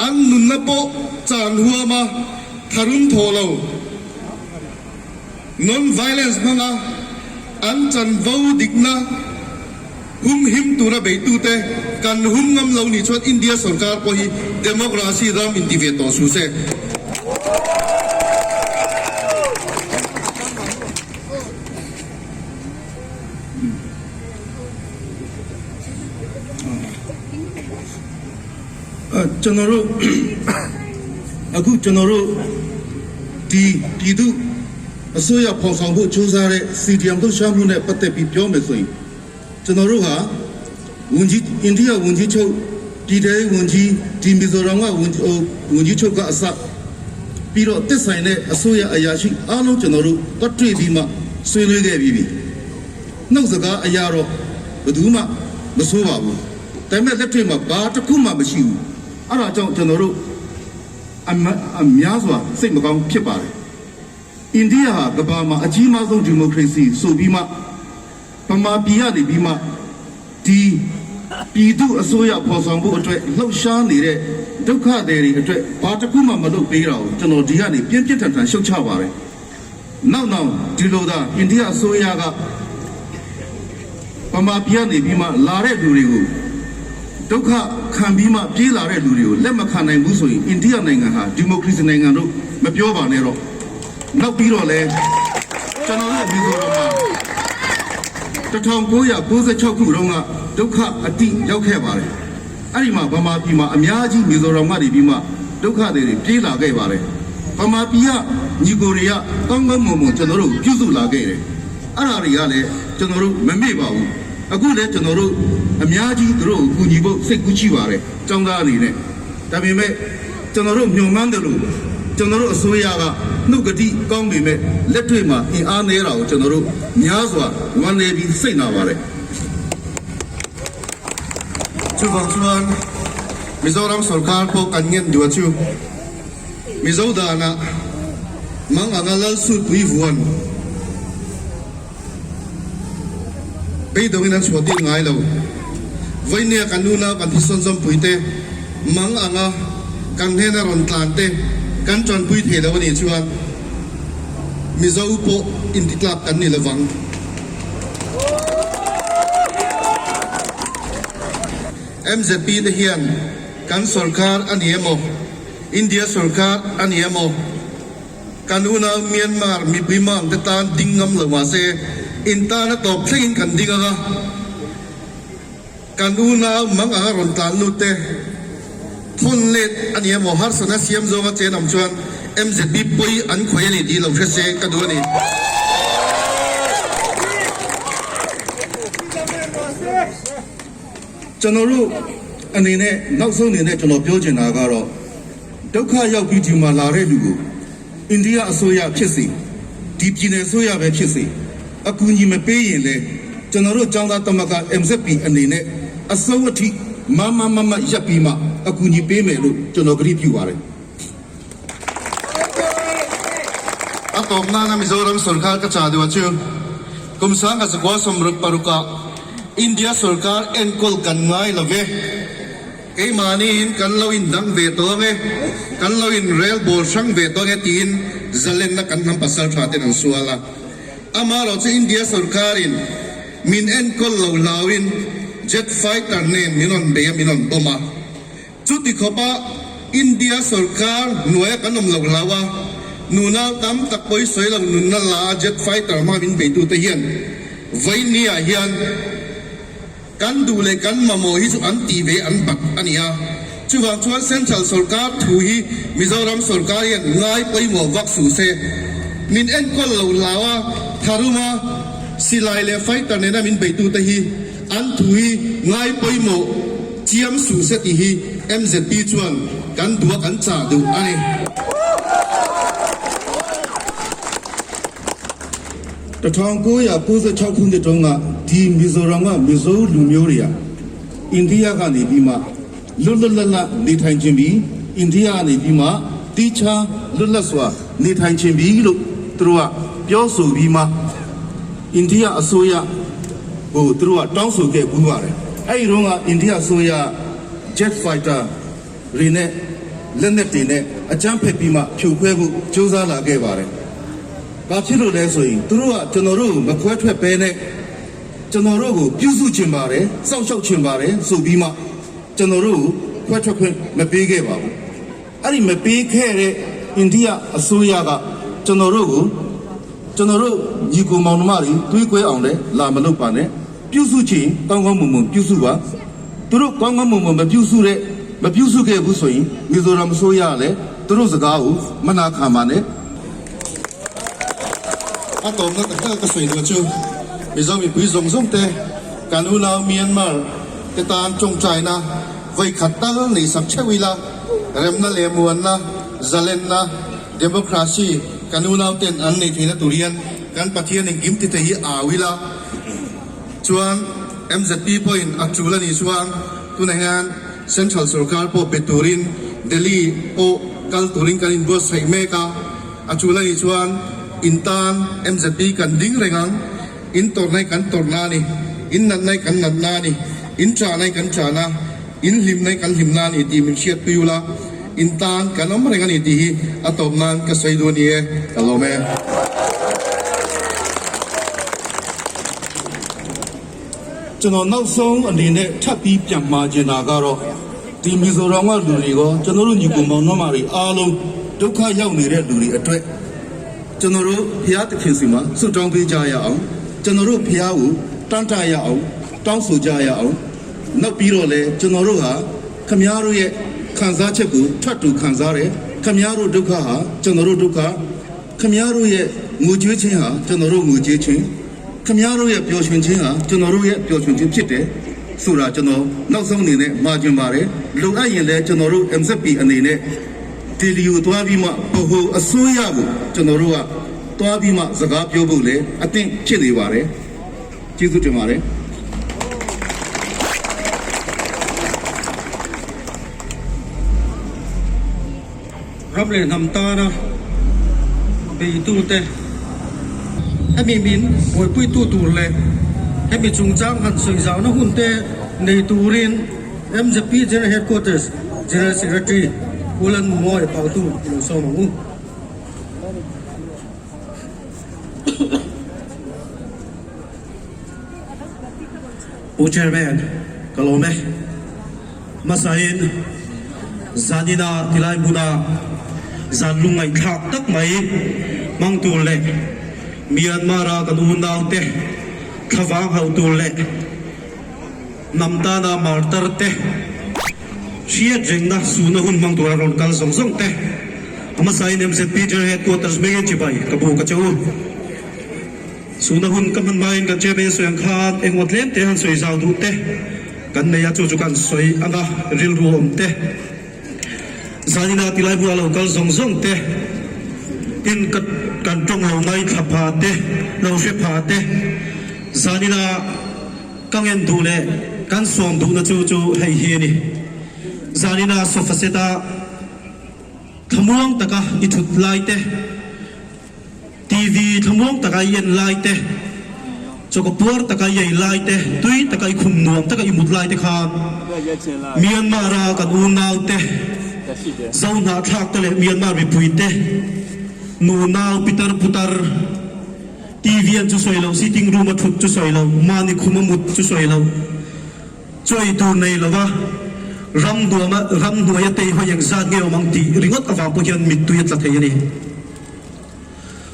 an nunna pawh chan huam a, tharum thawh lo, non-violence hmanga an chanvo dikna hum him tura beitute kan hum ngam lo nih chuan India sorkar pawh hi democracy ram inti ve tawh suh se. ကျွန်တော်တို့အခုကျွန်တော်တို့ဒီပြည်သူအစိုးရဖော်ဆောင်ဖို့ကြိုးစားတဲ့ CDM လှုပ်ရှားမှုနဲ့ပတ်သက်ပြီးပြောမယ်ဆိုရင်ကျွန်တော်တို့ဟာဝန်ကြီးအိန္ဒိယဝန်ကြီးချုပ်ပြည်ထောင်ဝန်ကြီးဒီမီဇိုရမ်ကဝန်ဝန်ကြီးချုပ်ကအစပြီးတော့တက်ဆိုင်တဲ့အစိုးရအရာရှိအားလုံးကျွန်တော်တို့တွတ်တွေ့ပြီးမှဆွေးနွေးခဲ့ပြီးပြီနှုတ်စကားအရာတော့ဘယ်သူမှမဆိုးပါဘူးဒါပေမဲ့လက်တွေ့မှာဘာတစ်ခုမှမရှိဘူးအဲ့ဒါကြောင့်ကျွန်တော်တို့အမအများစွာစိတ်မကောင်းဖြစ်ပါတယ်အိန္ဒိယဟာကမ္ဘာမှာအကြီးမားဆုံးဒီမိုကရေစီဆိုပြီးမှဗမာပြည်ကနေပြီးမှဒီပြည်သူအစိုးရဖော်ဆောင်ဖို့အတွက်လှုပ်ရှားနေတဲ့ဒုက္ခတွေတွေအတွက်ဘာတစ်ခုမှမလုပ်ပေးတော့ကျွန်တော်ဒီကနေပြင်းပြင်းထန်ထန်ရှုတ်ချပါတယ်နောက်နောက်ဒီလိုသာအိန္ဒိယအစိုးရကဗမာပြည်ကနေပြီးမှလာတဲ့လူတွေကိုဒုက္ခခံပြီးမှပြေးလာတဲ့လူတွေကိုလက်မခံနိုင်ဘူးဆိုရင်အိန္ဒိယနိုင်ငံဟာဒီမိုကရေစီနိုင်ငံတို့မပြောပါနဲ့တော့နောက်ပြီးတော့လဲကျွန်တော်တို့ဒီလိုတော့မှာ1996ခုတုန်းကဒုက္ခအတိရောက်ခဲ့ပါတယ်အဲ့ဒီမှာဗမာပြည်မှာအများကြီးမီဇိုရမ်ကနေပြီးမှဒုက္ခတွေပြေးလာခဲ့ပါတယ်ဗမာပြည်ကညီကိုတွေကကောင်းကောင်းမွန်မွန်ကျွန်တော်တို့ပြုစုလာခဲ့တယ်အဲ့ဒါတွေကလည်းကျွန်တော်တို့မမေ့ပါဘူးအခုလည်းကျွန်တော်တို့အများကြီးသူတို့ကိုကူညီဖို့စိတ်ကူးရှိပါတယ်ចောင်းသားအနေနဲ့ဒါပေမဲ့ကျွန်တော်တို့မျှော်မှန်းတယ်လို့ကျွန်တော်တို့အစိုးရကနှုတ်ကတိကောင်းပေမဲ့လက်တွေ့မှာအင်အားနည်းတာကိုကျွန်တော်တို့များစွာဝမ်းနည်းပြီးစိတ်နာပါတယ် Chuvang chuan Mizoram sorkar pawh kan ngen duh a chu. Mizo danah mang anga lal sut pui vuan beidawngin an chhuah tir ngai lo. Vawinia kan unau kan thisawn zawmpui te mang anga kan hnena rawn tlan te kan tanpui thei lo a nih chuan Mizo pawh intitlak kan ni lovang. MZP te hian kan sorkar a ni emaw, India sorkar a ni emaw, kan unau Myanmar mipui mang te tan ding ngam lo mahse in tan a tawp thlengin kan ding ang a, kan unau mang anga rawn tlan lut te thawn let a ni emaw harsatna siam zawnga chen awm chuan MZP pawi an khawih a ni tih lo hre se ka duh a ni. ကျွန်တော်တို့အနေနဲ့နောက်ဆုံးအနေနဲ့ကျွန်တော်ပြောချင်တာကတော့ဒုက္ခရောက်ပြီးဒီမှာလာတဲ့လူကိုအိန္ဒိယအစိုးရဖြစ်စေဒီပြည်နယ်အစိုးရပဲဖြစ်စေအကူအညီမပေးရင်လေကျွန်တော်တို့ចောင်းသားသမဂ္ဂ MZP အနေနဲ့အစိုးအထိမမမမရပ်ပြီးမှအကူအညီပေးမယ်လို့ကျွန်တော်ကတိပြုပါတယ် A tawp nana Mizoram sorkar ka chah duh a chu kum sangha zakua sawmruk parukah India sorkar enkawl kan ngai lo ve. Keimahniin kan lo indang ve tawh ang e, kan lo inrel bawl hrang ve tawh ang e tiin zalenna kan hnam pasal tha ten an sual a. Amaherawh chu India sorkarin min enkawl lo hlauin jet fighter nen min rawn bei a, min rawn bomb a. Chuti khawpa India sorkar hnuaia kan awm lo hlau a, Nunau tam tak pawi sawi lo nunna la a jet fighter hmanga min beitute hian vawiin ah hian kan duh leh kan mamawh hi chu an tih ve an bat a ni a. Chuvang chuan Central sawrkar thu hi Mizoram sawrkar hian ngai pawimawh vak suh se. Min enkawl lo hlau a, tharuma silai leh fighter nena min beitute hi an thu hi ngai pawimawh chiam suh se tih hi MZP chuan kan duh a kan chah duh a ni. 1996ခုနှစ်တုန်းကဒီမီဇိုရမ်ကမီဇိုလူမျိုးတွေကအိန္ဒိယကနေပြီးမှလွတ်လွတ်လပ်လပ်နေထိုင်ခြင်းပြီးအိန္ဒိယကနေပြီးမှတီးခြားလွတ်လပ်စွာနေထိုင်ခြင်းပြီးလို့သူတို့ကပြောဆိုပြီးမှအိန္ဒိယအစိုးရကိုသူတို့ကတောင်းဆိုခဲ့ပူးပါတယ်အဲ့ဒီတော့ကအိန္ဒိယအစိုးရ jet fighter တွေနဲ့လက်နက်တွေနဲ့အကြမ်းဖက်ပြီးမှဖြိုခွဲဖို့ကြိုးစားလာခဲ့ပါတယ်။ဘာဖြစ်လို့လဲဆိုရင်သူတို့ကကျွန်တော်တို့ကိုမခွဲထွက်ပဲနဲ့ကျွန်တော်တို့ကိုပြုစုချင်ပါတယ်၊စောင့်ရှောက်ချင်ပါတယ်ဆိုပြီးမှကျွန်တော်တို့ကိုခွဲထွက်ခွင့်မပေးခဲ့ပါဘူး။အဲ့ဒီမပေးခဲ့တဲ့အိန္ဒိယအစိုးရကကျွန်တော်တို့ကိုကျွန်တော်တို့ညီကိုမောင်နှမတွေတွေးကွဲအောင်လဲလာမလုပ်ပါနဲ့ပြုစုချင်ကောင်းကောင်းမွန်မွန်ပြုစုပါသူတို့ကောင်းကောင်းမွန်မွန်မပြုစုတဲ့မပြုစုခဲ့ဘူးဆိုရင်မီဇိုရမ်အစိုးရကလည်းသူတို့စကားကိုမနာခံပါနဲ့ A tawpna tak tak ka sawi duh chu Mizo mipui zawng zawng te kan unau Myanmar te tan tawngtaina vawi khat tal nei sak theuh ila, remna leh muanna, zalenna, democracy kan unau ten an nei theihna tur hian kan Pathian engkim ti te hi au ila. Chuan MZP pawhin a tul a nih chuan tunah hian Central sorkar pawh pe turin Delhi pawh kal turin kan inbuatsaih mek a. A tul a nih chuan in tan MZP kan ding reng ang, in tawrhna hi kan tawrhna a ni, in natna hi kan natna a ni, in chahna hi kan chahna, in hlimna hi kan hlimna a ni tih min hriatpui ula, in tan kan awm reng a ni tih hi a tawp nan ka sawi duh a ni e, ka lawm e. ကျွန်တော်နောက်ဆုံးအနေနဲ့ထပ်ပြီးပြန်မှာချင်တာကတော့ဒီမီဇိုရမ်ကလူတွေရောကျွန်တော်တို့ညီကိုမောင်နှမတွေအားလုံးဒုက္ခရောက်နေတဲ့လူတွေအတွက်ကျွန်တော်တို့ဘုရားသခင်စီမှာဆုတောင်းပေးကြရအောင်ကျွန်တော်တို့ဘုရားကိုတမ်းတရအောင်တောင်းဆိုကြရအောင်နောက်ပြီးတော့လေကျွန်တော်တို့ဟာခမည်းတော်ရဲ့ခံစားချက်ကိုထပ်တူခံစားတယ်ခမည်းတော်ဒုက္ခဟာကျွန်တော်တို့ဒုက္ခခမည်းတော်ရဲ့ငိုကြွေးခြင်းဟာကျွန်တော်တို့ငိုကြွေးခြင်း ခမည်းတော်ရဲ့ပျော်ရွှင်ခြင်းဟာကျွန်တော်တို့ရဲ့ပျော်ရွှင်ခြင်းဖြစ်တယ်ဆိုတာကျွန်တော်နောက်ဆုံးအနေနဲ့မှာကြင်ပါတယ်လိုအပ်ရင်လည်းကျွန်တော်တို့ MZP အနေနဲ့ဒီလီကိုတွားပြီးမှဗဟိုအစိုးရကိုကျွန်တော်တို့ကတွားပြီးမှစကားပြောဖို့လည်းအသင့်ဖြစ်နေပါတယ်ကျေးဇူးတင်ပါတယ် Ram leh hnam tana beitute hemi min buaipuitu tur leh hemi chungchang han sawi zauhna hun te nei turin MZP General Headquarters General Secretary Pu Lanmuawi Pautu i lo sawm ang u. Pu Chairman, ka lawm e. Hmasain zanina tilai hmuna zan lungngaihthlak tak mai hmang tur leh Myanmar-a kan unaute thlavang hauh tur leh hnam tana martar te hriat rengna suhna hun hmang tura rawn kal zawng zawng te hmasain MZP General Headquarters hmengin chibai ka bu ka che u. Suhna hun ka hman hmain kan chairman sawi ang khan engmaw tlem te han sawi zau duh te kan nei a, chu chu kan sawi ang a, rilru awm te, zanina tilai bulah lo kal zawng zawng te, tin ka kan tawng lo ngaithla pha te, lo hre pha te, zanina ka ngen duh leh kan sawm duhna chu chu hei hi a ni. Zanina sofa set a thlamuang taka i thut lai te, TV thlamuang taka i en lai te, chawkaw puar taka i ei lai te, tui taka i khum nuam taka i mut lai te khan Myanmar a kan unau te, Zohnahthlak te leh Myanmar mipui te, nunau pitar putar, TV an chu sawi lo, sitting room a thut chu sawi lo, mahni khum a mut chu sawi lo, chawi tur nei lova ram nuama ramhnuai a tei hawi engzat nge awm ang tih ringawt avang pawh hian mittui a tla thei a ni.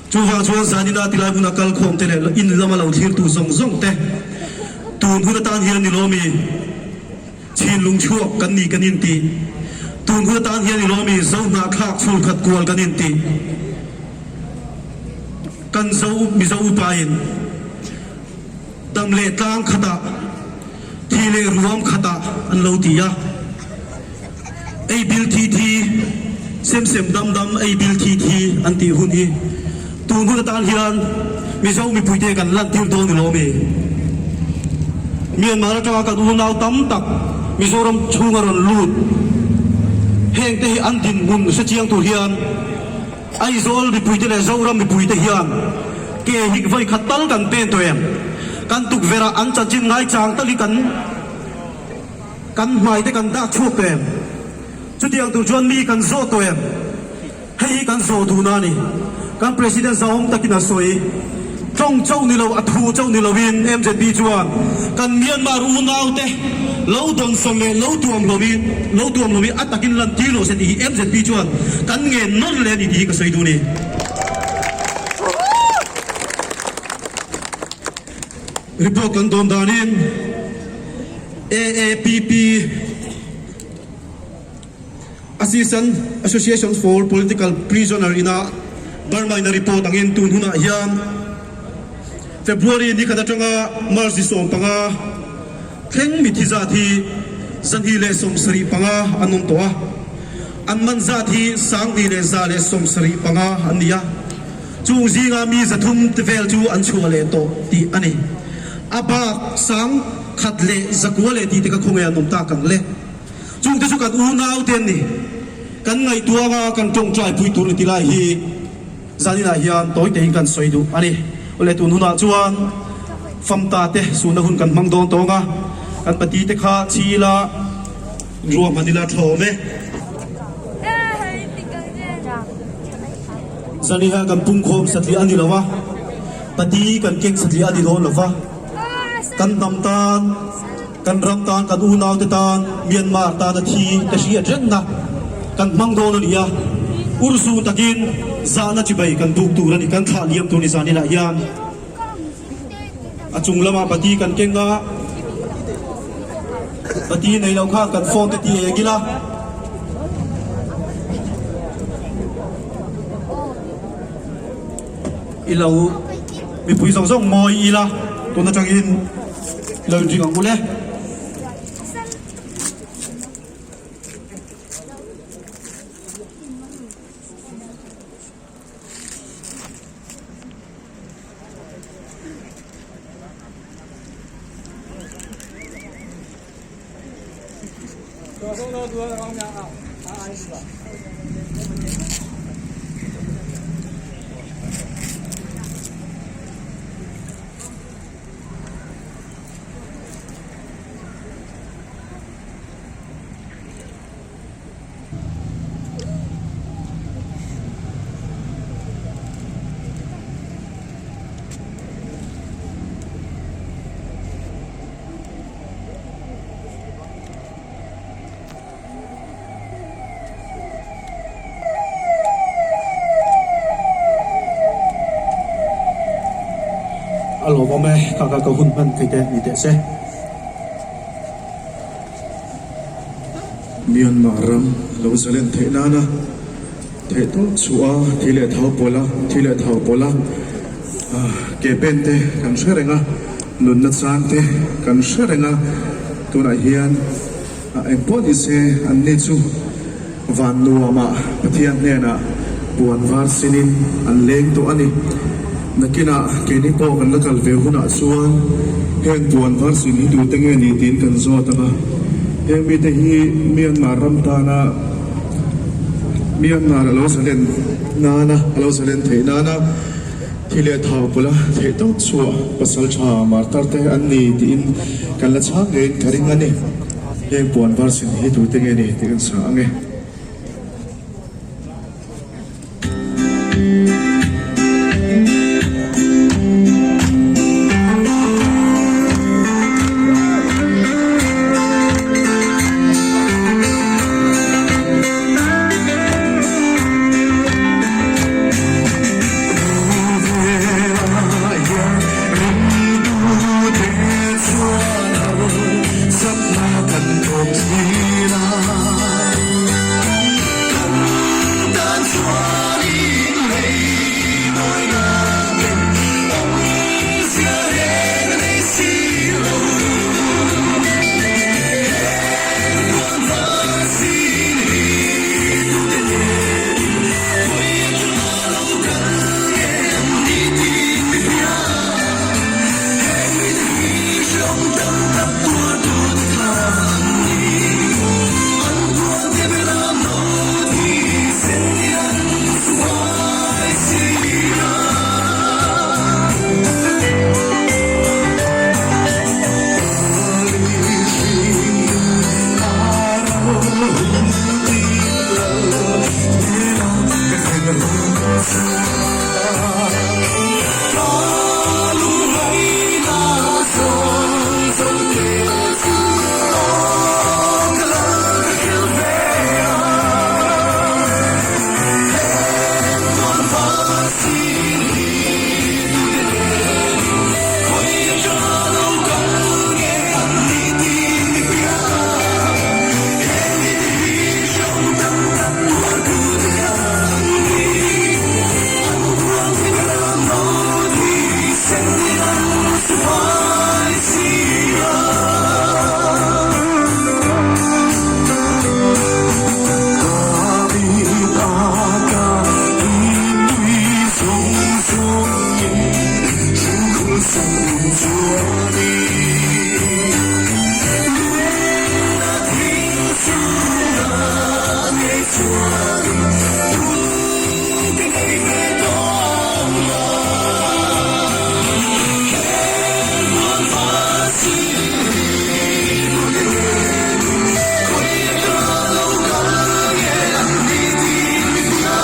Chuvang chuan zanina tilai hmuna kal khawm te leh in lama lo thlirtu zawng zawng te tun hun atan hian ni lawmi chhinlung chhuak kan ni kan inti. Tun hun atan hian ni lawmi zo hnahthlak chhulkhat kual kan inti. Kan zo Mizo upain dam leh tlang khatah thi leh ruam khatah an lo ti a. Ei bil thi thi, sem sem dam dam ei bil thi thi an tih hun hi tun hun atan hian Mizo mipuite kan lantir dawn ni lo mi? Myanmar atanga kan unau tam tak Mizoram chhunga rawn lut hengte hi an dinhmun hre chiang tur hian Aizawl mipuite leh Zoram mipuite hian ke hi vawi khat tal kan pen tawh em? Kan tukverh ah an chanchin ngaichang tal hi kan Kan hmai te kan dak chhuak tawh em? Chutiang tur chuan mi kan zawh tawh em? Hei hi kan zawh duhna a ni. Kan President zahawm takin a sawi. Tawng chauh ni lo, a thu chauh ni loin MZP chuan kan Myanmar unaute lo dawnsawn leh lo tuam hlawmin lo tuam hlawmin a takin lantir lo se tih hi MZP chuan kan ngen nawn leh a ni tih hi ka sawi duh a ni. Report kan dawn danin AAPP, Assistant Association for Political Prisoner ina Burma ina report angin tun hunah hian February ni khat atanga March ni 15 thleng mithi zat hi 275 an awm tawh a, an man zat hi 2175 an ni a. Chung zinga mi 300 te vel chu an chhuah leh tawh tih a ni. A bak 1100 leh tih te kha khawnge an awm tak ang le. Chung te chu kan unau te an ni. Kan ngaihtuang a, kan tawngtai pui tur ni ti lai hi zaninah hian tawi tein kan sawi duh a ni. Awle tun hunah chuan famta te suhna hun kan hmang dawn tawng a, kan pati te kha chila ruahman ila thlawm e. Zaniha kan pungkhawm satliah a ni lo a, pati kan keng satliah a ni dawn lo va. Kan hnam tan, kan ram tan, kan unaute tan, Myanmar tana thi te hriat rengna kan hmang dawn a ni a. Urzu takin zahna chibai kan buk tur a ni, kan thlah liam tur ni zaninah hian a chung lamah pati kan keng a, pati nei lo khan kan phone te ti eng ila. I lo mipui zawng zawng mawi ila tun atangin i lo inring ang u le. A lawmawm e, kha kha ka hun hman thei te ni teh se. Myanmar ram lo zalen theih nana theihtawp chhuah a thi leh thau pawlh a, thi leh thau pawlh a ke pen te kan hre reng a, nunna chang te kan hre reng a, tunah hian engpawh ni se anni chu van nuamah Pathian hnenah puan var sinin an leng tawh a ni. Nakinah keini pawh kan la kal ve hunah chuan heng puan var sin hi tute nge ni tiin kan zawt ang a, heng mite hi Myanmar ram tana Myanmar a lo zalen nana a lo zalen theih nana thi leh thau pawlh a theih tawp chhuah pasal tha martar te an ni tiin kan la chhang ngeiin ka ring a ni. Heng puan var sin hi tute nge ni tih kan sa ang e. tawp thin a. Kan tan chuanin lei mawina ten awmzia reng a nei si lo. Heng puan var sin hi tute hnenin khawi atanga lo kal nge an ni tih mi hria. Heng mite hi hreawm tam tak tuartu te kha an ni. An puan te ber a no thi sen ni an su fai si a. Kali hring a ro hun tin lal hnena ka thlen hun chuan ka lungngaihna zawng zawng te chu aw ka lal ka khel ve a. Heng tuan va sin hi tute hnenin khawi atanga lo kal nge an ni tih mi hria. Heng mite hi hreawm tam tak tuartu te kha an ni. An puan te ber a no thi sen in an su fai si a. Ka mit a ka inui zawng zawngin hrumkhul san chuanin lung a thing chunga ngei chuanin thu ka nei ve dawn lo. Heng muan va sin hi tute hnenin khawi atanga lo kal nge an ni tih mi hria.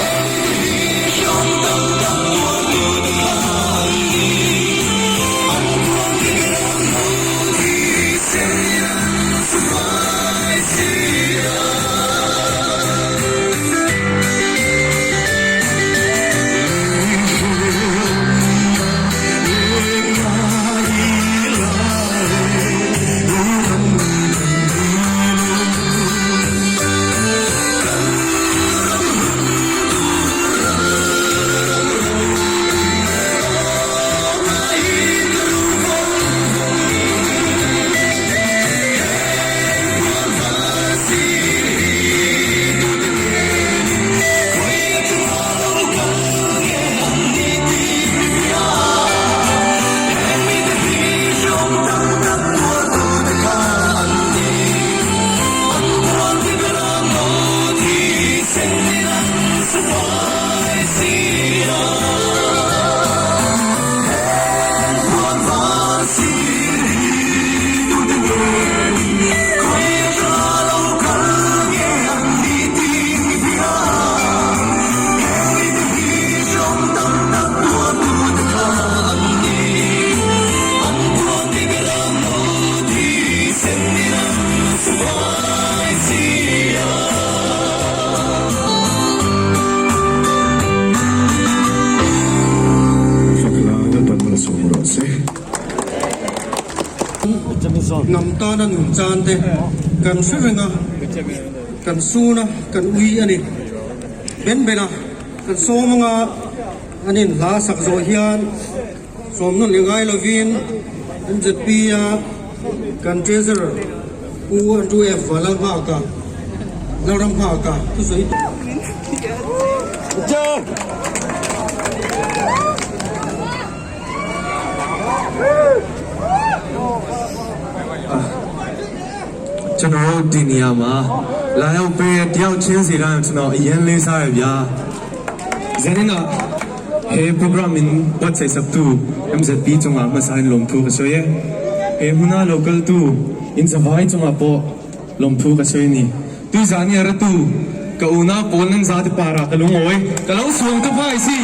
Heng mite hi hreawm tam tak tuartu te kha an ni. An puan te ber a no thi sen in an su fai si a. Hnam tana nun chan te kan hre reng a, kan sun a, kan ui a ni. Ben ben a, kan sawm anga an inhla sak zawh hian sawm nawn leh ngai lovin MZP a kan Treasurer Pu Andrew F. Valalnghaka, Lalramnghaka thusawi tawh. ကျွန်တော်တို့ဒီနေရာမှာလာရောက်ပေးတဲ့တယောက်ချင်းစီတိုင်းကျွန်တော်အရင်လေးစားရဗျာဇန်နက he program in buatsaih sak tu MZP chungah hmasa in lawmthu ka sawi e he hmuna lo kal tu in zavai chungah pawh lawmthu ka sawi a ni tui zah ni a ra tu ka unau pawl nan za te parah ka lungawi ka lo suang ta phai si.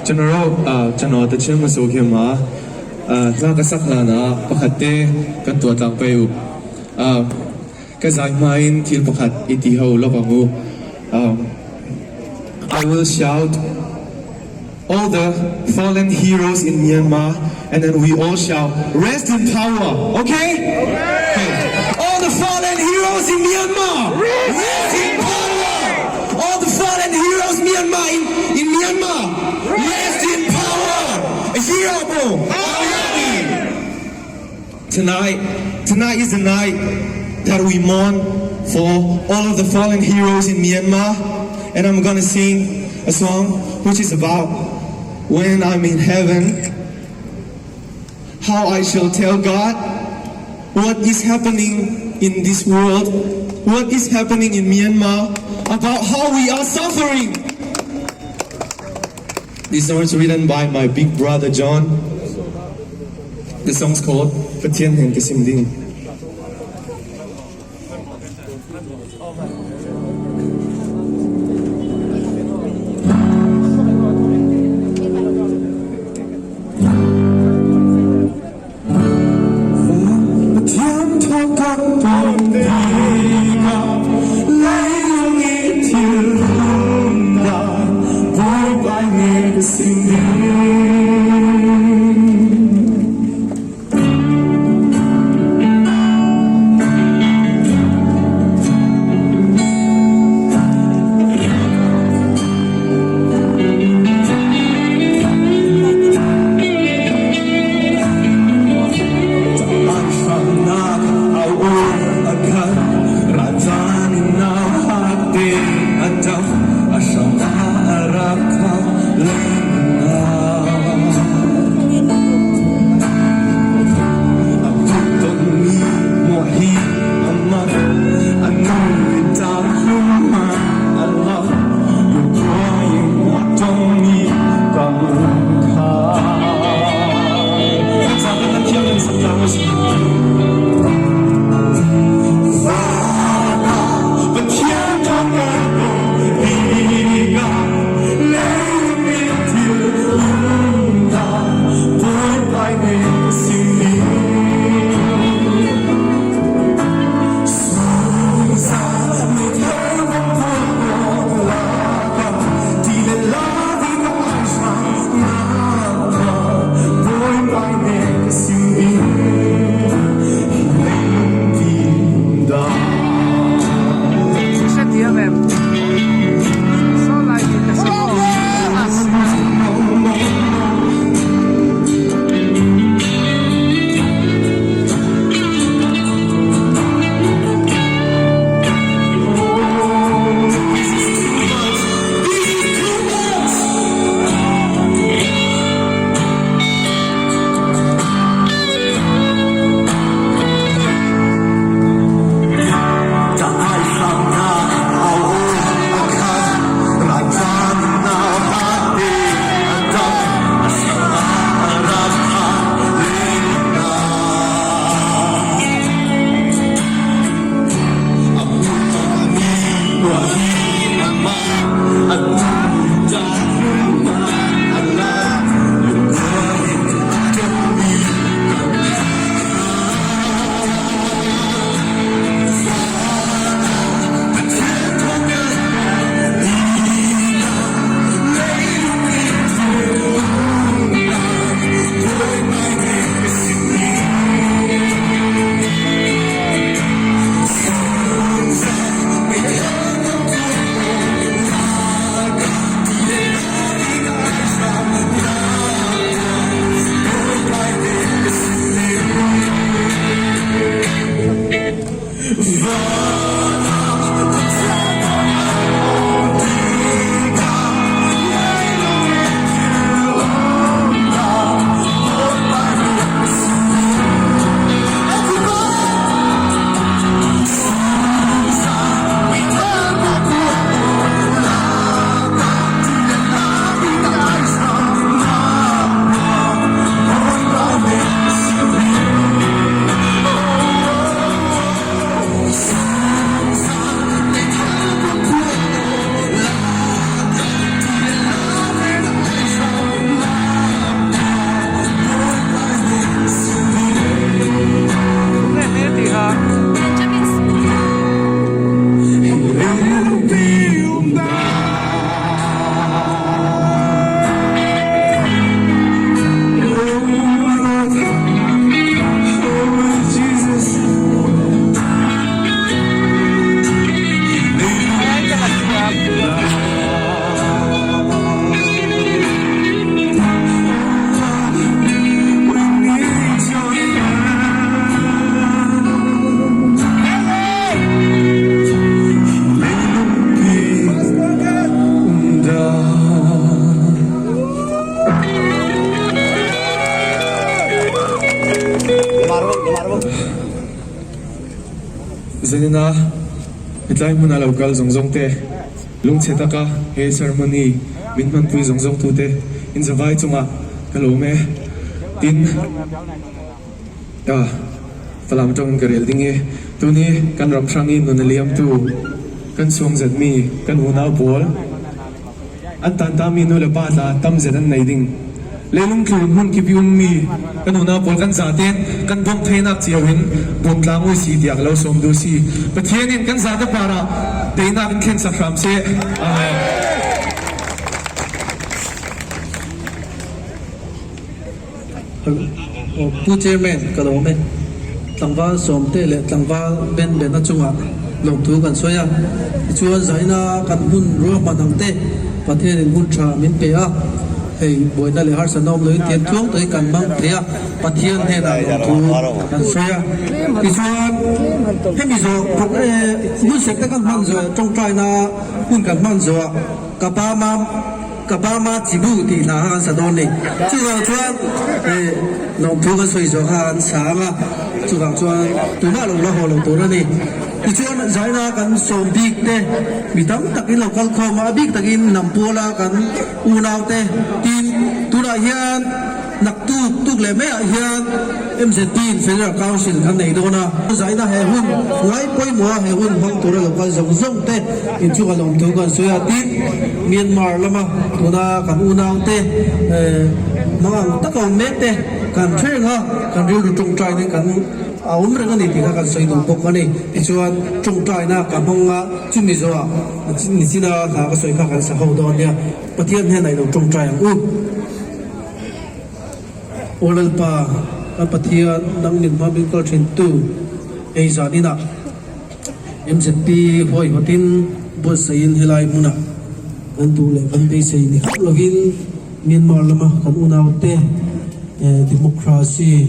ကျွန်တော်တို့အာကျွန်တော်တချင်းမဆိုခင်မှာအာလှကဆက်လာနာပခတ်တဲ့ကန်တော်တန်ပဲဥအာကဇိုင်မိုင်းသီလပခတ်အတီဟောလောကငူ I will shout All the fallen heroes in Myanmar and then we all shall rest in power. Okay? Okay. All the fallen heroes in Myanmar rest in power. All the fallen heroes Myanmar in, in Myanmar rest in power. A hero Tonight, tonight is the night that we mourn for all of the fallen heroes in Myanmar. And I'm gonna sing a song which is about when I'm in heaven, how I shall tell God what is happening in this world, what is happening in Myanmar, about how we are suffering. This song is written by my big brother John. The song's called Pathian Hen Ka Sim Ding. Pathian thawng kan ton tikah leilung i thil umnak Bawipa nih ka sim ding. Hrangnak au a khat ralzan in nau hak te a ṭap a hram ah a rak kha lengmang. Zanina hetlai hmuna lo kal zawng zawng te, lungchhe taka he ceremony min hmanpui zawng zawng tute inzavai chungah ka lawm e. Tin. Ka Falam tawng ka rel ding i tuni kan ram hrang i nun a liamtu kan suang zetmi kan unau pawl an tantami nu le pa tla tam zet an nei ding. Leilung tlun hmun kip i ummi kan unau pawl kan zaten kan bawmh theinak cio in bawm tlang ui si tiah ka lo sawm duh si. Pathian in kan zate par ah teinak in thlen sak hram seh. Amen. Pu Chairman, ka lawm e. Tlangval Sawmte leh Tlangval Ben Bena chungah lawmthu kan sawi a. Tichuan zaina kan hun ruahman ang te Pathianin hun tha min pe a, hei buaina leh harsatna awm loin tian tluang takin kan hmang thei a, Pathian hnenah lawmthu kan sawi a. Tichuan hemi zawh hun sek te kan hman zawh tawngtaina hun kan hman zawhah ka pa mam, Ka pa ma chibu tih hla kha kan sa dawn ni. Chuvang chuan eh lawmthu kan sawi zawh kha an sa ang a, chuvang chuan tunah lo la haw lo tur a ni. Tichuan zaina kan sawm bik te mi tam tak in lo kal khawm a, a bik takin Nampuala kan unau te tin tunah hian Naktuk tuk leh maiah hian MZP in Federal Council kan nei dawn a. Zaina he hun ngai pawimawh a he hun hmang tura lo kal zawng zawng te inchunga lawmthu kan sawi a. Tin, Myanmar lama tuna kan unaute hmang ang taka awm mek te kan hre reng a, kan rilru tawngtaina kan a awm reng a ni tih kha kan sawi duh bawk a ni. Tichuan, tawngtaina ka hmang a, chumi zawhah nichina hla ka sawi kha kan sa ho dawn nia. Pathian hnenah i lo tawngtai ang u. Aw Lalpa, ka Pathian, nang min hma min kal thin tu, hei zan inah MZP huaihawtin buatsaih in helai hmunah kan duh leh kan beisei ni hauh lovin Myanmar lama kan unaute democracy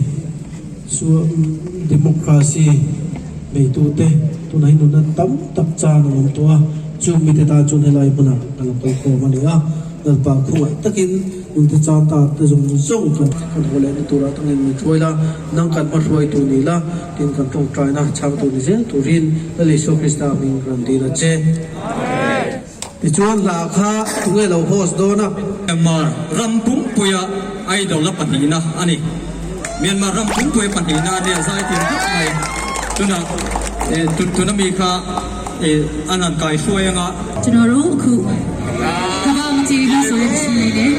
democracy beitute tunah hi nunna tam tak chan an awm tawh a, chung mite tan chuan helai hmunah kan lo kal khawm a ni a. Lalpa khawngaih takin nunte chan ta te zawng zawng kan kan haw lehna turah tangin min hruai la, nang kan hma hruaitu ni la, tin kan tawngtaina chhangtu ni zel turin Lal Isua Krista hming kan dil a che. Tichuan hla kha tunge lo host dawn a? Myanmar ram pumpuia idol a pahnihna a ni. Myanmar ram pumpuia pahnihna a nia zaithiam khawp mai. Tunah tuna mi kha an han kaihruai anga. ကျွန်တော်တို့အခုကမ္ဘာမကြေဘူးဆိုတဲ့ရှင်လေးနဲ့